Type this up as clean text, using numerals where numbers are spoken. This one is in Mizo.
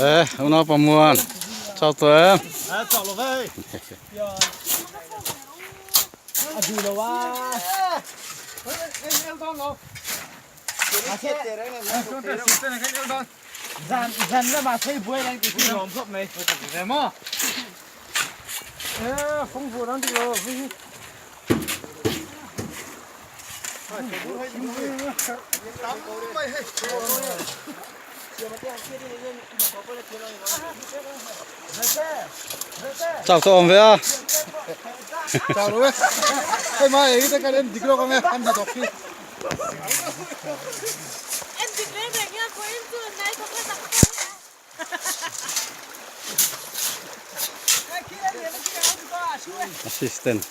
E, unau pamuan. Chau tawh em? A chau lo ve. A du lo a. Zan zan lama thei buai lang ti khi lawm khawp mai. Ve maw? E, phong vu đang đi lo. Chau tawh awm ve a. Chau lo e. Hei mai ei te kan en dik lawk ang e, an hnathawk hi. En dik reng reng hian vawiin chu nai thawk la tak tak a. Assistant.